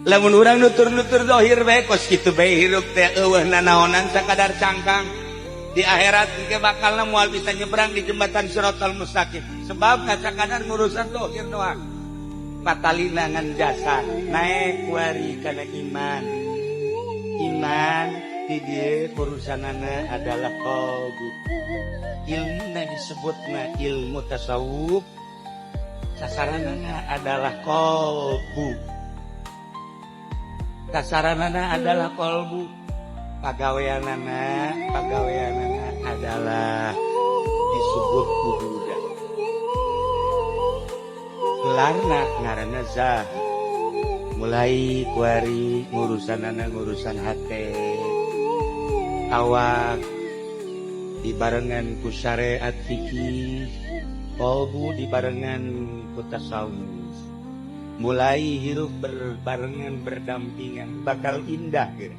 Lamun urang nutur-nutur dohir bae, kos kitu bae hirup teh, euweuh nanaonan, sakadar cangkang. Di akhirat ge bakalna moal bisa nyebrang di jembatan Siratal Mustaqim, sebab sakadar ngurusan dohir doang. Patalina ngan jasa naek kuari kana iman. Iman di dieu urusanana adalah qalbu. Ilmuna disebutna ilmu tasawuf, sasaranana adalah qalbu, sasaranana adalah qalbu. Pagaweanana adalah disebut ubudah, gelarna ngaranna zahid. Mulai kuari ngurusanana ngurusan hate, awak dibarengan ku syariat fikih, qalbu dibarengan ku tasawuf. Mulai hirup berbarengan, berdampingan, bakal indah gitu.